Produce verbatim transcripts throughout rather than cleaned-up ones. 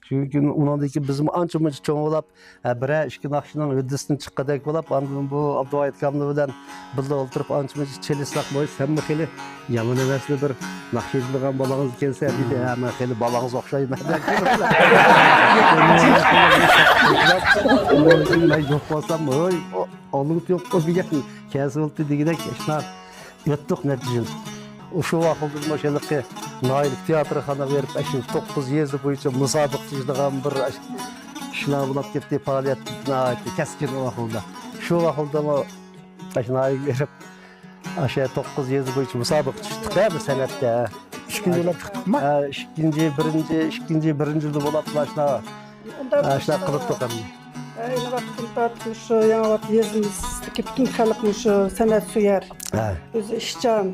چۈنكى ئۇنىڭدىن كېيىن بىزمۇ ئانچە-مۇنچە چوڭ بولۇپ، ھە، بىرەر ئىككى ناخشىنىڭ ھۆددىسىدىن چىققۇدەك بولۇپ، ئاندىن بۇ ئابدۇۋاھىت ئاكامنىڭ بىلەن بىللە ئولتۇرۇپ ئانچە-مۇنچە چېلىشساق، ۋاي، سەنمۇ خېلى يامان ئەمەسلا، بىر ناخشا ئېيتىدىغان بالاڭىز ئىكەنسەن، دېدى. ھە، مەن خېلى بالاڭىز ئوخشايمەن، دەپ. مەن يوق بولسام، ھوي، ئو-، ئالىڭ يوق، ئۇ دېگەن كەلسە بولدى دېگۈدەك، شۇنداق ئۆتتۇق نەچچە يىل. شۇ ۋاقىتتا مۇشۇ ھېلىقى ناھىيەلىك تىياتىرخانىغا بېرىپ، ئاشۇ توققۇز يېزا بويىچە مۇسابىقە تۇتىدىغان بىر ئىشلار بولۇپ كەتتى، پائالىيەت ناھايىتى كەسكىن ئۇ ۋاقىتتا. شۇ ۋاقىتتىمۇ ئاشۇ ناھىيەگە بېرىپ، ئاشۇ توققۇز يېزا بويىچە مۇسابىقە چىقتۇق ھە، بىر سەنئەتتە. ئىككىنچى بولۇپ چىقتۇقما؟ ھە، ئىككىنچى، بىرىنچى، ئىككىنچى، بىرىنچى بولۇپ ئاشۇنداق، ئاشۇنداق قىلىپتۇق ئەمدى. ئەينى ۋاقىتتىن تارتىپ شۇ يېڭىۋات يېزىمىزدىكى پۈتۈن خەلق مۇشۇ سەنئەت سۆيەر، ھە، ئۆزى ئىشچان،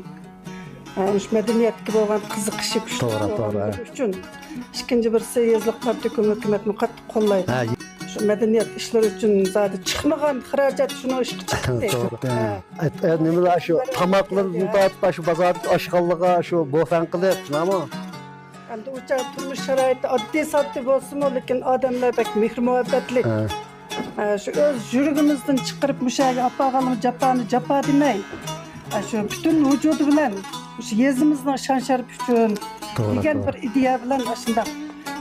ھە، مۇشۇ مەدەنىيەتكە بولغان قىزىقىشى كۈچلۈك، توغرا، بولغانلىقى ئۈچۈن ئىككىنچى بىرسى يېزىلىق پارتكوم ھۆكۈمەتنى قاتتىق قوللايدۇ. ھە. شۇ مەدەنىيەت ئىشلىرى ئۈچۈن زادى چىقمىغان خىراجەت شۇنىڭ ئىشقا چىقتى. توغرا. ھە. ئەت-، ئەت-، نېمىلا شۇ تاماقلىرىدىن تارتىپ، شۇ بازاردىكى ئاشخانىلارغا شۇ بوفەن قىلىپ، شۇنداقمۇ؟ ئەمدى ئۇ چاغ تۇرمۇش شارائىتى ئاددىي-ساددىي بولسىمۇ، لېكىن ئادەملەر بەك مېھىر-مۇھەببەتلىك. ھە. ھە، شۇ ئۆز يۈرىكىمىزدىن چىقىرىپ مۇشۇ يەرگە ئاپارغانلىقى جاپانى جاپا دېمەي، ھە، شۇ پۈتۈن ۋۇجۇدى بىلەن مۇشۇ يېزىمىزنىڭ شان-شەرىپى ئۈچۈن، توغرا، دېگەن، توغرا، بىر ئىدىيە بىلەن ئاشۇنداق،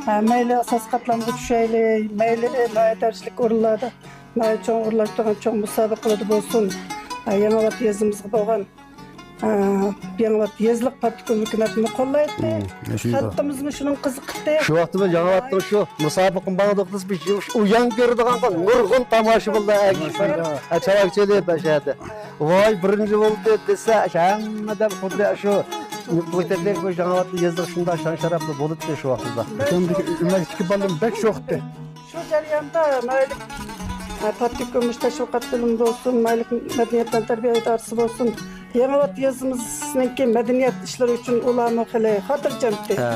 ھە، مەيلى ئاساسىي قاتلامغا چۈشەيلى، مەيلى ناھىيە دەرىجىلىك ئورۇنلاردا، ناھىيە چوڭ ئورۇنلاشتۇرغان چوڭ مۇسابىقىلەردە بولسۇن، ھە، يېڭىۋات يېزىمىزغا بولغان ئە، يېڭىۋات يېزىلىق پارتكوم ھۆكۈمەتمۇ قوللايتتى. مم، شۇنداق. خەلقىمىزمۇ شۇنىڭ قىزىقىتتى. شۇ ۋاقىتتا بىز يېڭىۋاتنىڭ شۇ مۇسابىقە ماڭدۇق دېسە، بىز ئۇيان كۆرىدىغان نۇرغۇن تاماشىبىنلار ئەگىشىپ، مۇشۇنداق، ئە، چاۋاك چېلىپ، ئە، شۇ يەردە، ۋاي، بىرىنچى بولدى دېسە، ھەممىدە خۇددى شۇ بۇ يېڭىۋاتنىڭ يېزىلىق شۇنداق شان-شەرەپلىك بولۇپتۇ شۇ ۋاقىتتا. كىچىككى بالىلىرىم بەك شوقتى. شۇ جەرياندا مەيلى، ئە، پارتكوم تەشۋىقات بۆلۈمى بولسۇن، مەيلى مەدەنىيەت بىلەن تەربىيە ئىدارىسى بولسۇن، يېڭىۋات يېزىمىزنىڭكى مەدەنىيەت ئىشلىرى ئۈچۈن ئۇلارمۇ خېلى خاتىرجەمتى. ھە.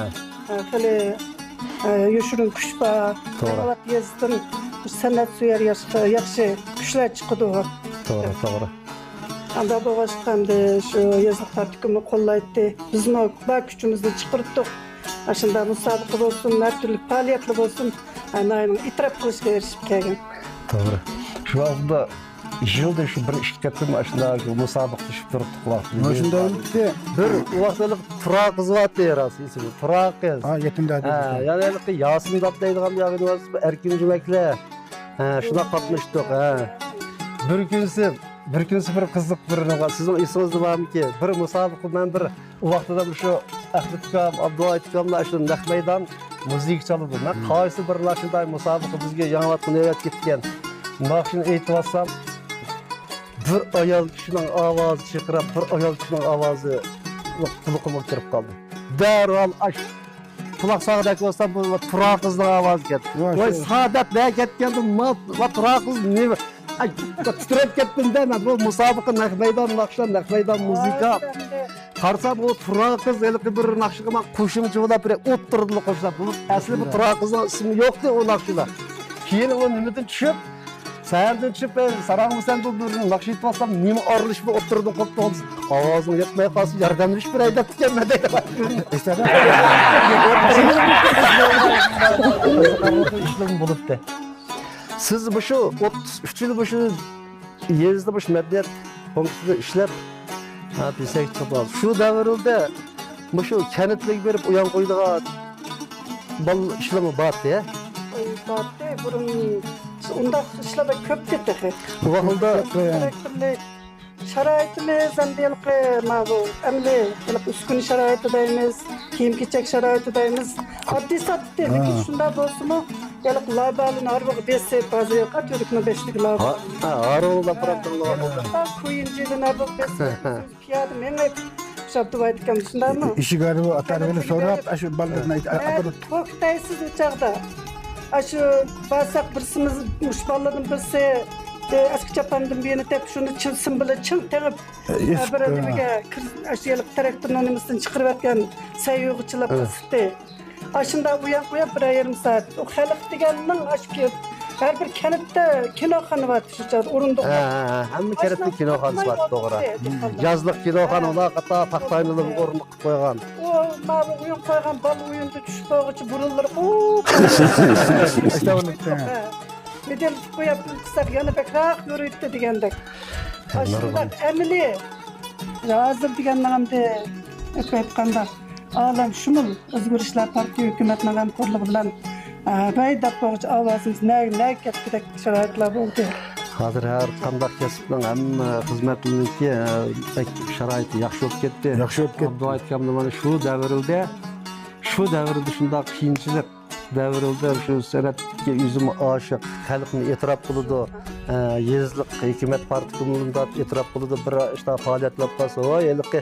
ئە، خېلى، ئە، يوشۇرۇن كۈچ بار. توغرا. يېڭىۋات يېزىسىدىن سەنئەت سۆيەر ياخشى، ياخشى كۈچلەر چىقىدۇ. توغرا، توغرا. ئاندا بولغاچقا ئەمدى شۇ يېزىلىق پارتكوممۇ قوللايتتى. بىزمۇ بار كۈچىمىزنى چىقىرتتۇق. ئاشۇنداق مۇسابىقە بولسۇن، ھەر تۈرلۈك پائالىيەتلەر بولسۇن، ناھىيەنىڭ ئېتىراپ قىلىشىغا ئېرىشىپ كەلگەن. توغرا. شۇ ۋاقىتتا يىلدا شۇ بىر ئىككى قېتىم ئاشۇنداق مۇسابىقىلىشىپ تۇرۇپتۇق ۋاقتىدا. مۇشۇنداق بولۇپتۇ. بىر ۋاقىتتا تۇراق قىز بارتى، راست ئېسىمدە. تۇراق قىز. ھا، يېتىم دادى. ھە، يەنى ھېلىقى ياسىن داپ دەيدىغان ياغىنى بارسىز، ئەركىن جۈمەكلەر. ھە، شۇنداق قاتناشتۇق، ھە. بىر كۈنسى، بىر كۈنسى بىر قىزىق بىر، سىزنىڭ ئېسىڭىزدە بارمىكىن؟ بىر مۇسابىقە، مەن بىر ئۇ ۋاقتىدا مۇشۇ ئەخمەت ئاكام، ئابدۇۋاھىت ئاكاملار شۇ نەق مەيدان مۇزىكا چالىدۇ. مەن، مم، قايسى بىر ناخشىدا مۇسابىقە بىزگە يېڭىۋاتقا نۆۋەت كېتىپ كەتكەن ناخشىنى ئېيتىۋاتسام، بىر ئايال كىشىنىڭ ئاۋازى چىرقىراپ، بىر ئايال كىشىنىڭ ئاۋازى قۇلىقىمغا كىرىپ قالدى. دەرھال ئاش قۇلاق ساغدەك بولسا، بۇ تۇراق قىزنىڭ ئاۋازى ئىكەن. ۋاي، ۋاي، شۇ سادات نە كەتكەندۇ، ما، ما تۇراق قىز نېمە؟ ئاي، تىترەپ كەتتىم-دە مەن. بۇ مۇسابىقە، نەق مەيدان ناخشا، نەق مەيدان مۇزىكا. قارىسام، ئۇ تۇراق قىز ھېلىقى بىر ناخشىغا ماڭا قوشۇمچە بولاپ بىر ئوتتۇرىدىلا قوشۇلۇپ. بۇ ئەسلى بۇ تۇراق قىزنىڭ ئىسمى يوقتى ئۇ ناخشىدا. كېيىن ئۇ نېمىدىن چۈشۈپ، سەھەردىن چۈشۈپ، ئەي، ساراڭمۇ سەن بۇ بىر ناخشا ئېيتىۋاتسام، نېمە ئارىلىشىپ ئوتتۇرىدىن قوپتۇڭ؟ ئاۋازىڭ يەتمەي قالسا، ياردەملىشىپ بېرەي دەپتىكەنمەن دەيدۇ. ئىشلىرىم بولۇپتۇ. سىز مۇشۇ ئوتتۇز ئۈچ يىل مۇشۇ يېزىدا مۇشۇ مەدەنىيەت پونكىتىدا ئىشلەپ، ھە، پېسەك چاپلاپ، شۇ دەۋرلەردە مۇشۇ كەنتلەرگە بېرىپ ئويۇن قويىدىغان بالىلار ئىشلىرىمۇ بارتى، ھە؟ بارتى، بۇرۇن ئۇنداق ئىشلار بەك كۆپتى تېخى. ئۇ ۋاقىتتا تىراكتورلۇق شارائىتىمىز، ئەمدى ھېلىقى ماۋۇ ئەمدى ھېلىقى ئۈسكۈنە شارائىتى دەيمىز، كىيىم-كېچەك شارائىتى دەيمىز. ئاددىي ساددىي، لېكىن شۇنداق بولسىمۇ، ھېلىقى لاربالىنى ھارۋىغا بېسىپ، ھازىر ھېلىقى تۈركنىڭ بېشىدىكى لاربا. ھا، ھا، ھارۋىغا لاربا. كويۇنجىدىن ھارۋىغا بېسىپ، پىيادە مېڭىپ، ئوخشاپ تۇرۇۋايدىكەن، شۇنداقمۇ؟ ئىشىك ھارۋا، ئات ھارۋىنى سوراپ، ئاشۇ بالىلىرىنى ئەكىرىپ. توختايسىز ئۇ چاغدا. ئاشۇ بارساق بىرسىمىز، مۇشۇ بالىلاردىن بىرسى، ئە، ئەسكى چاپاندىن بىرنى تېپىپ، شۇنى چىڭ سىم بىلەن چىڭ تېڭىپ، ئە، بىر نېمىگە كىر-، ئاشۇ ھېلىقى تىراكتورنىڭ نېمىسىدىن چىقىرىۋەتكەن سەييۇغا چىلاپ ئىسىتتى. ئاشۇنداق ئۇيان قويۇپ، بىر يېرىم سائەت. ئۇ خەلق دېگەننىڭ ئاشۇ كۆپ ھەر بىر كەنتتە كىنوخانا بار شۇ چاغدا ئورۇندۇق. ھە، ھە، ھە. ھەممە كەنتتە كىنوخانىسى بار، توغرا. يازلىق كىنوخانا ئۇلار قاتار تاختاينىلا ئورۇن قىلىپ قويغان. ئۇ ماۋۇ ئويۇن قويغان بالا ئويۇندا چۈشۈپ بولغۇچە بۇرۇنلىرى ئۇ. ئەستەغپۇرۇللا. ھە. بىدىن قويۇپ قىلساق يەنە بەكرەك يورۇيتتى دېگەندەك. ئاشۇنداق ئەمەلىي ھازىر دېگەننىڭ ئەمدى ئېيتقاندا ئالەم شۇمۇل ئۆزگىرىشلەر پارتىيە ھۆكۈمەتنىڭ غەمخورلۇقى بىلەن، ئە، ۋەي دەپ بولغۇچە ئاۋازىمىز نەگە، نەگە كەتكۈدەك شارائىتلار بولدى. ھازىر ھەر قانداق كەسىپنىڭ ھەممە خىزمەتلىرىنىڭكى، ئە، بەك شارائىتى ياخشى بولۇپ كەتتى. ياخشى بولۇپ كەتتى. ئابدۇۋايىت ئاكامنى مانا شۇ دەۋرىلدە، شۇ دەۋرىدە شۇنداق قىيىنچىلىق دەۋرىدە شۇ سەنئەتكە ئۆزىمۇ ئاشىق، خەلقنى ئېتىراپ قىلىدۇ، ئە، يېزىلىق ھۆكۈمەت پارتكوملىرىدا ئېتىراپ قىلىدۇ، بىر ئىشتا پائالىيەتلەر قىلسا، ۋاي، ھېلىقى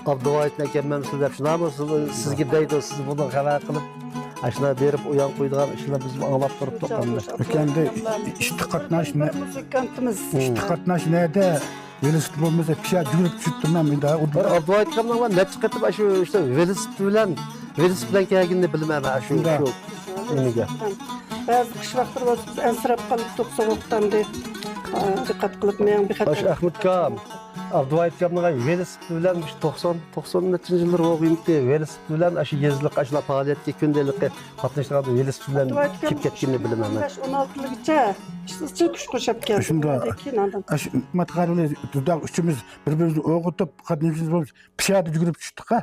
ئابدۇۋايىتنى ئەكەلمەمسىز دەپ، شۇنداقمۇ سىز، سىزگە دەيدۇ، سىز بۇنى خەۋەر قىلىپ، ئاشۇنداق بېرىپ ئويۇن قويىدىغان ئىشلار بىزمۇ ئاڭلاپ تۇرۇپتۇق ئەمدى. ئەكەندى ئىشتا قاتناش نە-، بىر مۇزىكانتىمىز. ئىشتا قاتناش نەدە؟ ۋېلىسىپىت بولمىسا، پىشا يۈگۈرۈپ چۈشۈپتۇ مەن مۇنداق. بىر ئابدۇۋايىت ئاكامنىڭ نەچچە قېتىم ئاشۇ ئىشتا ۋېلىسىپىت بىلەن، ۋېلىسىپىت بىلەن كەلگىنىنى بىلىمەن مەن شۇ، شۇنداق. شۇ نېمىگە. بەزى قىش ۋاقىتلىرى بولسا بىز ئەنسىرەپ قالدۇق، سوغۇقتاندى. ئا، دىققەت قىلىپ مېڭىڭ بىخەتەر. ئاشۇ ئەخمەت ئاكام، ئابدۇۋايىت ئاكامنىڭ ۋېلىسىپىت بىلەن مۇشۇ توقسان، توقسان نەچچىنچى يىللىرى بولغىيمىتى، ۋېلىسىپىت بىلەن ئاشۇ يېزىلىق ئاشۇنداق پائالىيەتكە كۈندىلىكى قاتنىشىدىغان ۋېلىسىپىت بىلەن كېلىپ كەتكىنىنى بىلىمەن مەن. ئون بەش، ئون ئالتىلىغىچە ئىزچىل كۈچ قوشۇپ كەلدى. شۇنداق. كېيىن ئاندىن ئاشۇ ماتخارلى دۇداق ئۈچىمىز بىر-بىرىمىزنى ئويغىتىپ، قاتنىشىمىز بولۇپ، پىشادا يۈگۈرۈپ چۈشتۇق ھە.